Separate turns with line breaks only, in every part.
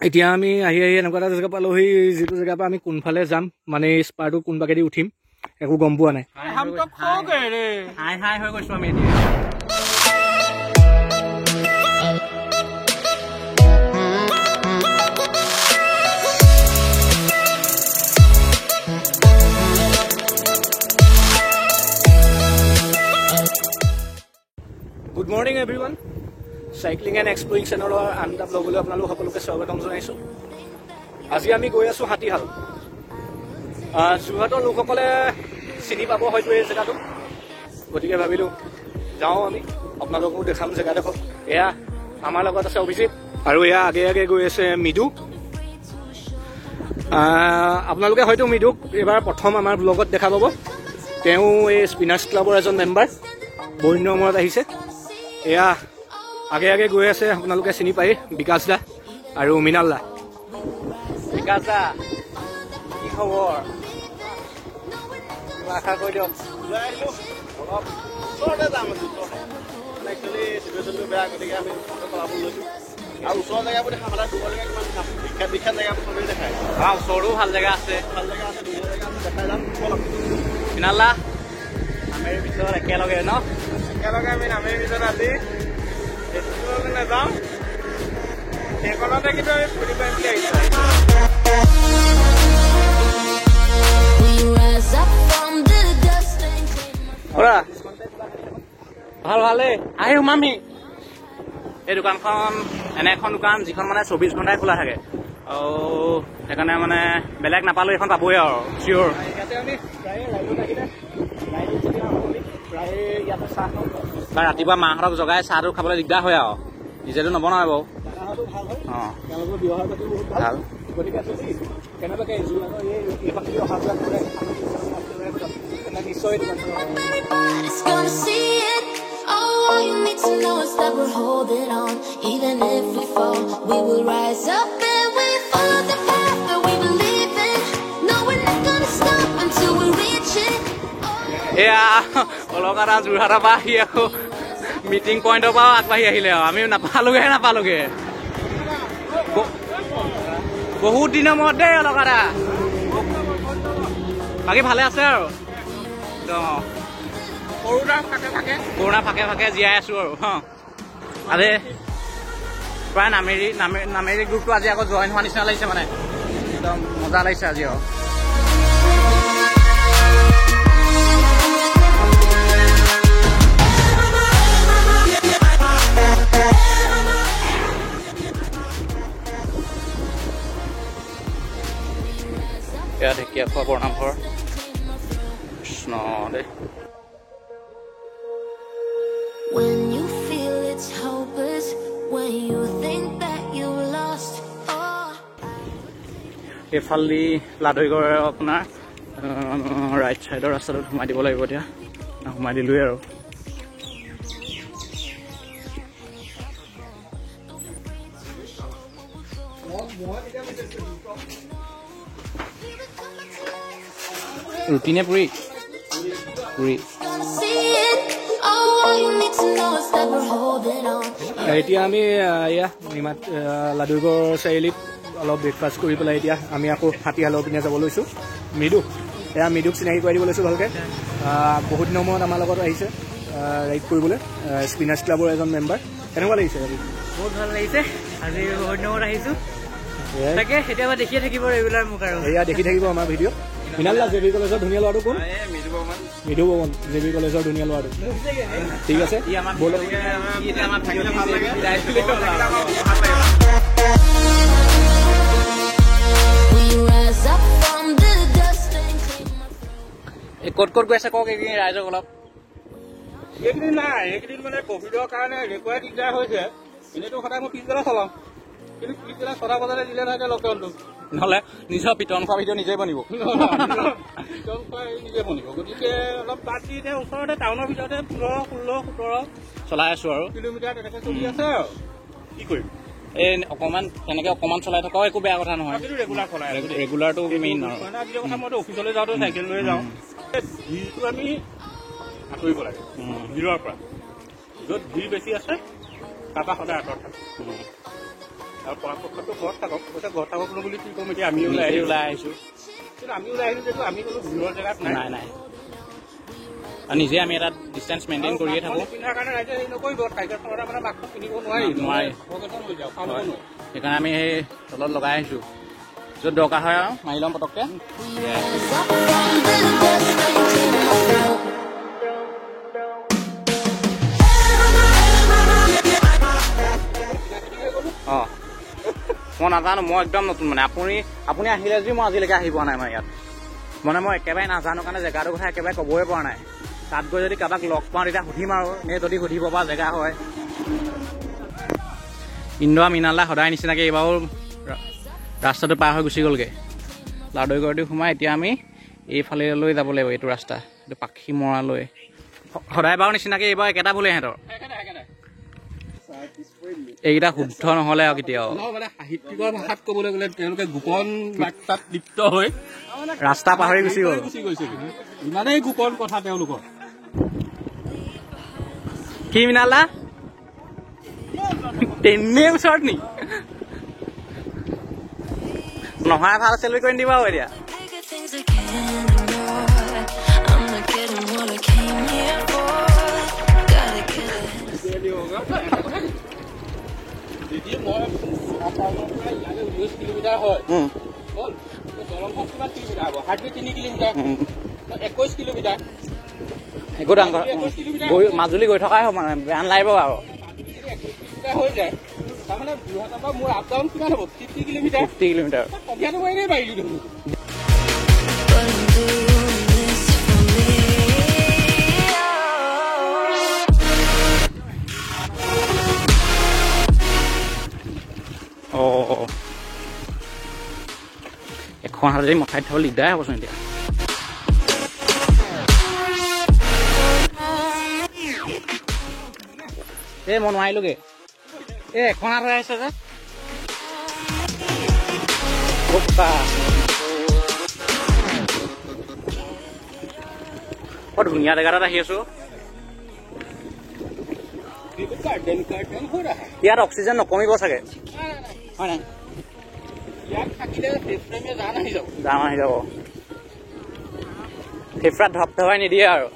এতিয়া আমি আহি আহি এনেকুৱা এটা জেগা পালোহি, যিটো জেগাৰ পৰা আমি কোনফালে যাম, মানে এই স্পাৰটো কোনবাকেদি উঠিম একো গম পোৱা নাই। হাই হাই হৈ গৈছোঁ আমি এতিয়া। Good morning everyone, cycling and exploring চেনেলৰ আন এটা ব্লগলৈ আপোনালোক সকলোকে স্বাগতম জনাইছোঁ। আজি আমি গৈ আছোঁ হাতীশাল। যোৰহাটৰ লোকসকলে চিনি পাব হয়তো এই জেগাটো, গতিকে ভাবিলোঁ যাওঁ আমি, আপোনালোকো দেখাম জেগাডোখৰ। এয়া আমাৰ লগত আছে অভিজিত আৰু এয়া আগে আগে গৈ আছে মৃদু। আপোনালোকে হয়তো মৃদুক এইবাৰ প্ৰথম আমাৰ ব্লগত দেখা পাব। তেওঁ এই স্পিনাৰ্ছ ক্লাবৰ এজন মেম্বাৰ, বহুত দিনৰ মূৰত আহিছে। এয়া আগে আগে গৈ আছে, আপোনালোকে চিনি পায়, বিকাশ দা আৰু মৃণাল দা। বিকাশ দা, কি খবৰ? আশা কৰি দিয়ক।
অলপ ওচৰতে যাম আজি, ওচৰতে। মানে একচুৱেলি চিটুৱেশ্যনটো বেয়া, গতিকে আমি চলাব লৈছোঁ। আৰু ওচৰৰ জেগা বুলি সদায় দূৰৰ জেগা কিমান যাম, বিখ্যাত বিখ্যাত জেগাবোৰ চবেই দেখায়।
ওচৰৰো ভাল জেগা আছে,
ভাল জেগা আছে, দূৰৰ জেগা আছে, দেখাই যাম। ব'লক
মৃণাল দা, নামেৰিৰ পিছত একেলগে ন?
একেলগে আমি নামেৰিৰ পিছত আজি বেছি দূৰলৈ নাযাওঁ, সেইখনতে কিন্তু আমি ফুৰি পাৰিম বুলি আহিছোঁ।
ভাল ভালেই, আহি সোমামহি। এই দোকানখন এনে এখন দোকান যিখন মানে 24 ঘণ্টাই খোলা থাকে, আৰু সেইকাৰণে মানে বেলেগ নাপালেও এইখন পাবই আৰু চিয়'ৰ। ইয়াতে আমি প্ৰায়ে ৰাইডত আহিলে, ৰাইডত যেতিয়া আহোঁ আমি প্ৰায়ে ইয়াতে চাহ খাওঁ। বা ৰাতিপুৱা মাহঁতক জগাই চাহটো খাবলৈ দিগদাৰ হয় আৰু, নিজেতো নবনাই বাৰু। দাদাহঁতো ভাল হয়, অঁ, তেওঁলোকৰ ব্যৱহাৰ পাতিও বহুত ভাল। গতিকে যদি কেনেবাকৈ যোৰহাটৰ এইখন যদি অহা যোৱা কৰে, তেনে নিশ্চয়
All you need to know is that we're holding on. Even if we fall, we will rise up and we follow the path that we believe in. No, we're not gonna stop until we reach it.
এয়া অলকাৰা যোৰহাটৰ পৰা আহি আকৌ meeting পইণ্টৰ পৰাও আগবাঢ়ি আহিলে আৰু আমি নাপালোগৈ বহুত দিনৰ মূৰত দেই অলকাৰা। বাকী ভালে আছে আৰু? অঁ, কৰোণা ফাকে ফাকে জীয়াই আছো আৰু। আজি প্ৰায় নামেৰি নামেৰি গ্ৰুপটো আজি আকৌ জইন হোৱা নিচিনা লাগিছে, মানে একদম মজা লাগিছে আজি আৰু। এয়া ঢেকীয়াখোৱা বৰনামঘৰ, কৃষ্ণ দেই।
When you feel it's hopeless, when you think that you lost, oh.
এইফালেদি Ladoigarh আপোনাৰ ৰাইট চাইডৰ ৰাস্তাটোত সোমাই দিব লাগিব। এতিয়া সোমাই দিলোঁৱেই আৰু। ৰুটি নে পুৰি? পুৰি। এতিয়া আমি এয়া নিমাত লাদৈগড় চাৰিআলিত অলপ ব্ৰেকফাষ্ট কৰি পেলাই এতিয়া আমি আকৌ হাতীশালৰ পিনে যাব লৈছোঁ। মৃদু, এয়া মৃদুক চিনাকি কৰাই দিব লৈছোঁ ভালকৈ। বহুত দিনৰ মূৰত আমাৰ লগত আহিছে ৰাইড কৰিবলৈ, স্পিনাৰ্ছ ক্লাবৰ এজন মেম্বাৰ। কেনেকুৱা লাগিছে আজি?
বহুত ভাল লাগিছে, আজি বহুত দিনৰ মূৰত আহিছোঁ। তাকে কেতিয়াবা দেখিয়ে থাকিব ৰেগুলাৰ মোক আৰু।
এয়া দেখি থাকিব আমাৰ ভিডিঅ'। মৃণাল দা, জে বি কলেজৰ ধুনীয়া ল'ৰাটো কোন? মৃদু বৰ্মন, জে বি কলেজৰ ধুনীয়া ল'ৰাটো। ঠিক আছে, ব'লক। ক'ত ক'ত গৈ আছে কওক এইকেইদিন ৰাইজক অলপ।
এইকেইদিন নাই, এইকেইদিন মানে কভিডৰ কাৰণে এনেকুৱাই দিগদাৰ হৈছে। এনেইতো সদায় মই পিছবেলা চলাওঁ, কিন্তু পিছবেলা 6টা বজাতে দিলে নহয় এতিয়া লকডাউনটো,
নহ'লে নিজৰ পিটন খোৱা ভিডিঅ' নিজেই বনিব।
পিটন খোৱা নিজে বনিব, গতিকে অলপ বাদ দি এতিয়া ওচৰতে টাউনৰ ভিতৰতে 15, 16, 17
চলাই আছো আৰু
কিলোমিটাৰ তেনেকৈ চলি আছে আৰু। কি কৰিম,
এই অকণমান তেনেকৈ অকণমান চলাই থকাও একো বেয়া কথা নহয়,
কিন্তু ৰেগুলাৰ চলাই আছো।
ৰেগুলাৰটো মেইন আৰু।
কথা মইতো অফিচলৈ যাওঁতে চাইকেল লৈ যাওঁ। ভিৰটো আমি আঁতৰিব লাগে ভিৰৰ পৰা, য'ত ভিৰ বেছি আছে তাৰপৰা সদায় আঁতৰত থাকোঁ।
আৰু পৰাপক্ষতো ঘৰত থাকক। কৈছে ঘৰত থাকক বুলি কি ক'ম এতিয়া, আমি ওলাই আহিছোঁ। কিন্তু আমি ওলাই আহিলোঁ যিহেতু আমি কোনো ভিৰৰ জেগাত নাই।
নাই, আৰু নিজে আমি এটা ডিষ্টেঞ্চ মেইনটেইন কৰিয়ে থাকোঁ।
পিন্ধাৰ কাৰণে ৰাইজে হেৰি নকৰিব, চাইকেলখনতে মানে মাস্কখন পিন্ধিব নোৱাৰি,
নোৱাৰি। সেইকাৰণে আমি সেই তলত লগাই আহিছোঁ, য'ত দৰকাৰ হয় আৰু মাৰি ল'ম পটককৈ। অঁ, মই নাজানো, মই একদম নতুন মানে। আপুনি আহিলে যদি মই আজিলৈকে আহি পোৱা নাই মানে ইয়াত, মানে মই একেবাৰে নাজানো কাৰণে জেগাটোৰ কথা একেবাৰে ক'বই পৰা নাই। তাত গৈ যদি কাৰোবাক লগ পাওঁ তেতিয়া সুধিম আৰু, নে যদি সুধিব পৰা জেগা হয়। ইন্দ্ৰা মৃণালদা সদায় নিচিনাকৈ এইবাৰো ৰাস্তাটো পাৰ হৈ গুচি গ'লগৈ। লাডৈগড়দি সোমাই এতিয়া আমি এইফালে লৈ যাব লাগিব, এইটো ৰাস্তা, এইটো পাখি মৰালৈ। সদায় বাৰু নিচিনাকৈ এইবাৰ একেটা ভুলেই সিহঁতৰ, এইকেইটা শুদ্ধ নহ'লে আৰু কেতিয়াও।
সাহিত্যিকৰ ভাষাত ক'বলৈ গ'লে তেওঁলোকে গোপন বাৰ্তাত লিপ্ত হৈ
ৰাস্তা পাহৰি গুচি গ'ল,
গুচি গৈছে। ইমানেই গোপন কথা তেওঁলোকৰ।
কি মৃণালদা তেনে ওচৰত নি নহয়, ভাল চেলফি কৰি নিদিব আৰু এতিয়া।
যদি মই ইয়ালৈ 19 কিলোমিটাৰ হয়, হ'ল দলংখন কিমান কিলোমিটাৰ হ'ব? Hardly 3 kilometre, 21 kilometre.
একো ডাঙৰ মাজুলী গৈ থকাই হ'ব মানে, বেয়া নালাগিব আৰু।
21 কিলোমিটাৰ হৈ যায়, তাৰমানে যোৰহাটৰ পৰা মোৰ আপ ডাউন কিমান হ'ব? 50 কিলোমিটাৰ।
50 কিলোমিটাৰ
সন্ধিয়াটো মই এনেই পাৰিলোঁ দেখোন।
অঁ, এখন হাতে যদি মঠাইত থ'বলৈ দিগদাৰে হ'বচোন এতিয়া। এই মই নোৱাৰিলোগৈ, এই এখন হাত হৈ আহিছে যে। বৰ ধুনীয়া জেগা এটাত আহি আছো। ইয়াত অক্সিজেন নকমিব চাগে, হয় নাই? জান আহি যাব, ফেফৰাত ধপধপাই নিদিয়ে আৰু।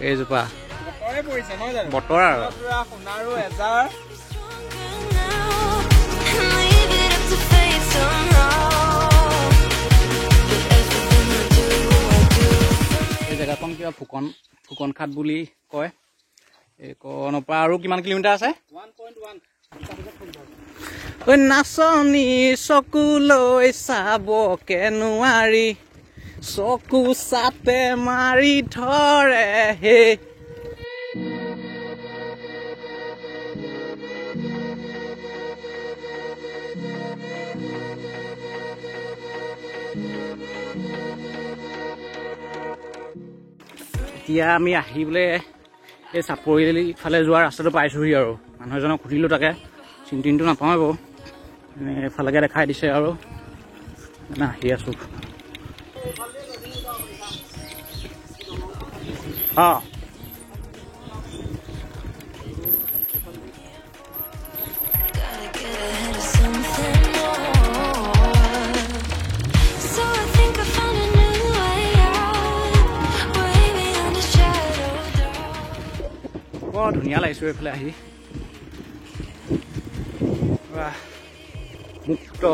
এইজোপা বতৰ আৰু এই জেগাকণ কিবা ফুকন খাট বুলি কয়। এইকণৰ পৰা আৰু কিমান কিলোমিটাৰ আছে? ঐ নাচনী চকুলৈ চাবকে নোৱাৰি, চকু চাতে মাৰি ধৰে হে। এতিয়া আমি আহি বোলে এই চাপৰি ফালে যোৱা ৰাস্তাটো পাইছোঁহি আৰু। মানুহ এজনক সুধিলোঁ, তাকে চিন তিনটো নাপাওঁৱে বাৰু, এইফালেকে দেখাই দিছে আৰু মানে আহি আছোঁ। অঁ, বৰ ধুনীয়া লাগিছে এইফালে আহি। মুক্ত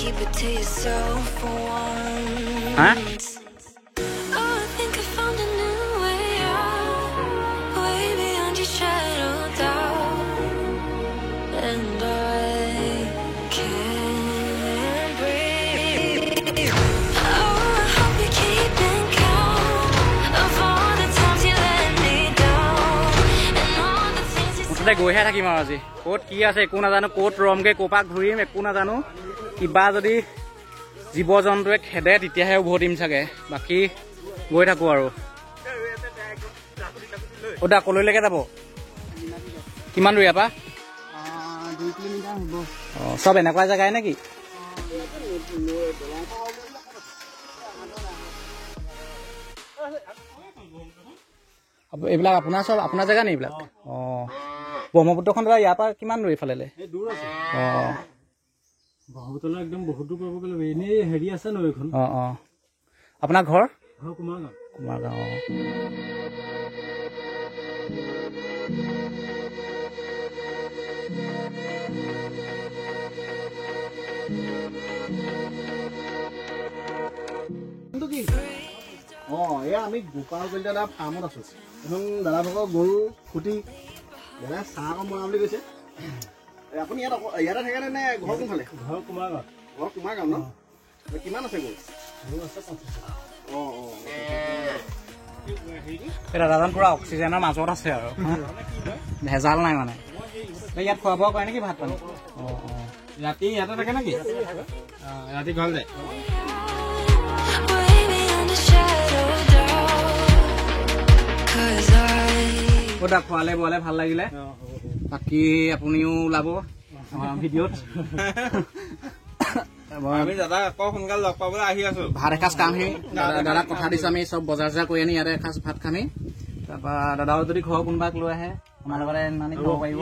keep it to yourself for
হা?
once? Oh, I think I found a new way out, way beyond your shadow doubt. And I can't breathe. Oh, I hope you're keeping count of all the times you let me down and all the things you
মুঠতে গৈহে থাকিম আৰু আজি ক'ত কি আছে একো নাজানো, ক'ত ৰমগৈ, ক'ৰ পৰা ঘূৰিম একো নাজানো। কিবা যদি জীৱ জন্তুৱে খেদে তেতিয়াহে উভতিম চাগে, বাকী গৈ থাকোঁ আৰু। অ' দা, কলৈলৈকে যাব? কিমান দূৰ ইয়াৰ পৰা?
2 কিলোমিটাৰ হ'ব।
অঁ, চব এনেকুৱা জেগাই নেকি? এইবিলাক আপোনাৰ চব আপোনাৰ জেগা নি এইবিলাক? অঁ, ব্ৰহ্মপুত্ৰখন দাদা ইয়াৰ পৰা কিমান দূৰ এইফালেলৈ?
এই দূৰ আছে।
অঁ,
ব্ৰহ্মপুত্ৰলৈ একদম বহুত দূৰ পাবগৈ লাগিব। এনেই হেৰি আছে ন এইখন।
অঁ অঁ, আপোনাৰ ঘৰ?
ঘৰ কুমাৰগাঁও।
কুমাৰগাঁও, অঁ।
অঁ, এয়া আমি গোপাল কলিতা দাদা ফাৰ্মত আছোঁ। এখন দাদা ভাগৰ গৰু খুটি, দাদা চাহ অকণ বনাম বুলি কৈছে। আপুনি ইয়াত ইয়াতে থাকেনে নে ঘৰ কোনফালে?
ঘৰ কুমাৰগাঁও।
ঘৰ কুমাৰগাঁও ন? কিমান আছে গৰু?
গৰু আছে 25।
অঁ অঁ।
এই দাদাজন পুৰা অক্সিজেনৰ মাজত আছে আৰু, ভেজাল নাই মানে। এই ইয়াত খোৱা বোৱা কৰে নেকি ভাত পানী? অঁ অঁ।
ৰাতি ইয়াতে থাকে নেকি? ৰাতি ঘৰলৈ যায়।
way beyond a shadow doubt. 'Cause I
অ' দা, খোৱালে বোৱালে ভাল লাগিলে। বাকী আপুনিও ওলাব আমাৰ ভিডিঅ'ত।
আমি দাদা আকৌ সোনকালে লগ পাবলৈ আহি আছো।
ভাত এসাঁজ খামহি, দাদাক কথা দিছো আমি চব বজাৰ চজাৰ কৰি আনি ইয়াতে এসাঁজ ভাত খামহি। তাৰপৰা দাদাও যদি ঘৰৰ কোনোবাক লৈ আহে আমাৰ লগতে আনি খাব পাৰিব।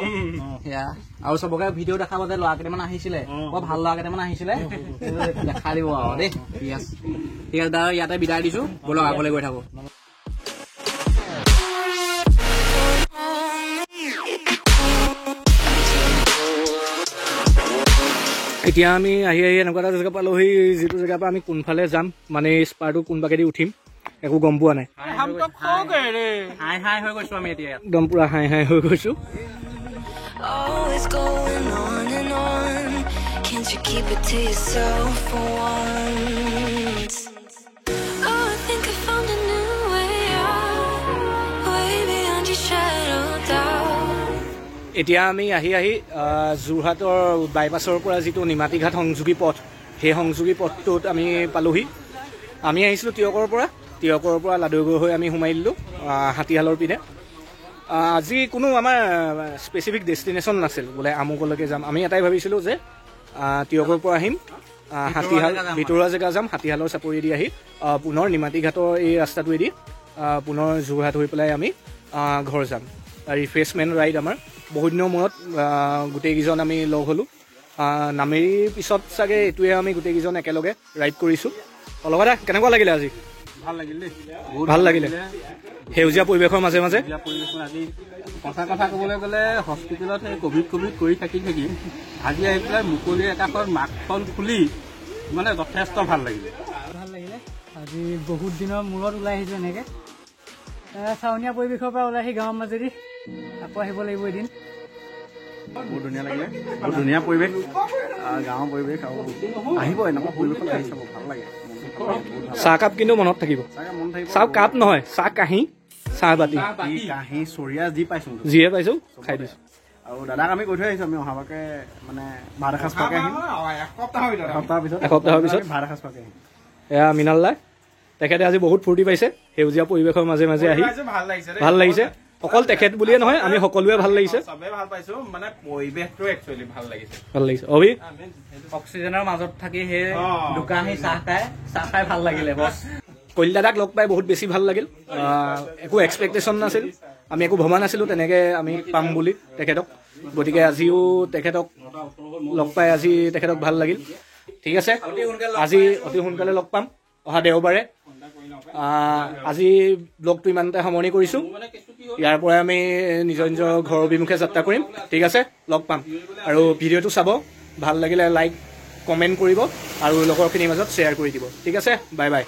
সেয়া আৰু চবকে ভিডিঅ' দেখাব যে ল'ৰা কেইটামান আহিছিলে, বৰ ভাল ল'ৰা কেইটামান আহিছিলে, দেখাই দিব আৰু দেই। ঠিক আছে, ঠিক আছে দাদা, ইয়াতে বিদায় দিছো, ব'লক আগলৈ গৈ থাকো।
এতিয়া আমি আহি আহি এনেকুৱা এটা জেগা পালোহি, যিটো জেগাৰ পৰা আমি কোনফালে যাম, মানে স্পাৰটো কোনবাকেদি উঠিম একো গম পোৱা নাই।
হাই হাই হৈ গৈছো আমি এতিয়া,
একদম পুৰা হাই হাই হৈ গৈছো।
always going on and on. Can't you keep it to yourself for once? Oh, I think I found a new way out, way beyond your shadow doubt.
এতিয়া আমি আহি আহি যোৰহাটৰ বাইপাছৰ পৰা যিটো নিমাতীঘাট সংযোগী পথ, সেই সংযোগী পথটোত আমি পালোহি। আমি আহিছিলোঁ তিয়কৰ পৰা, তিয়কৰ পৰা লাদৈগড় হৈ আমি সোমাই দিলোঁ হাতীশালৰ পিনে। আজি কোনো আমাৰ স্পেচিফিক ডেষ্টিনেশ্যন নাছিল বোলে আমুকলৈকে যাম। আমি এটাই ভাবিছিলোঁ যে তিয়কৰ পৰা আহিম, হাতীশাল ভিতৰুৱা জেগা যাম, হাতীশালৰ চাপৰিয়েদি আহি পুনৰ নিমাতীঘাটৰ এই ৰাস্তাটোৱেদি পুনৰ যোৰহাট হৈ পেলাই আমি ঘৰ যাম। ৰিফ্ৰেছমেণ্ট ৰাইড আমাৰ। বহুত দিনৰ মূৰত গোটেইকেইজন আমি লগ হ'লোঁ। নামেৰিৰ পিছত চাগে এইটোৱে আমি গোটেইকেইজন একেলগে ৰাইড কৰিছোঁ। অলগদা, কেনেকুৱা লাগিলে আজি?
ভাল লাগিল দেই,
ভাল লাগিলে। সেউজীয়া পৰিৱেশৰ মাজে মাজে।
আজি সঁচা কথা ক'বলৈ গ'লে হস্পিটেলত সেই কভিড কভিড কৰি থাকি থাকি আজি আহি পেলাই মুকলি আকাশত মাস্কখন খুলি মানে যথেষ্ট ভাল লাগিলে।
ভাল লাগিলে আজি বহুত দিনৰ মূৰত ওলাই আহিছোঁ এনেকৈ চাউনীয়া পৰিৱেশৰ পৰা ওলাই আহি গাঁৱৰ মাজেদি আকৌ আহিব লাগিব এদিন।
বহুত ধুনীয়া লাগিলে, বহুত ধুনীয়া পৰিৱেশ, গাঁৱৰ পৰিৱেশ। আৰু আহিব এনেকুৱা পৰিৱেশত আহি চাব, ভাল লাগে।
চাহকাপ কিন্তু মনত থাকিব। চাহ কাপ নহয়, চাহ কাঁহী, চাহ বাতি,
কাঁহী চৰিয়া যি পাইছো,
যিয়ে পাইছো খাই দিছো।
আৰু দাদাক আমি কৈ থৈ আহিছো আমি অহাবাকে মানে ভাত এসাঁজ খোৱাকে আহিম।
এসপ্তাহৰ পিছত
ভাত এসাঁজ খোৱাকে আহিম।
এয়া মৃণাল দা, তেখেতে আজি বহুত ফূৰ্তি পাইছে সেউজীয়া পৰিৱেশৰ মাজে মাজে আহি। ভাল লাগিছে। অকল তেখেত বুলিয়ে নহয়, আমি সকলোৱে ভাল লাগিছে। ভাল লাগিছে। অভি,
অক্সিজেনৰ মাজত থাকি সেই দোকানী চাহ খাই, চাহ খাই ভাল লাগিলে। বছ
কলিতাদাক লগ পাই বহুত বেছি ভাল লাগিল। একো এক্সপেক্টেশ্যন নাছিল, আমি একো ভবা নাছিলোঁ তেনেকে আমি পাম বুলি তেখেতক। গতিকে আজিও তেখেতক লগ পাই আজি তেখেতক ভাল লাগিল। ঠিক আছে, আজি অতি সোনকালে লগ পাম অহা দেওবাৰে। আজি ব্লগটো ইমানতে সামৰণি কৰিছোঁ। ইয়াৰ পৰাই আমি নিজৰ নিজৰ ঘৰৰ অভিমুখে যাত্ৰা কৰিম। ঠিক আছে, লগ পাম। আৰু ভিডিঅ'টো চাব, ভাল লাগিলে লাইক কমেণ্ট কৰিব আৰু লগৰখিনিৰ মাজত শ্বেয়াৰ কৰি দিব। ঠিক আছে, বাই বাই।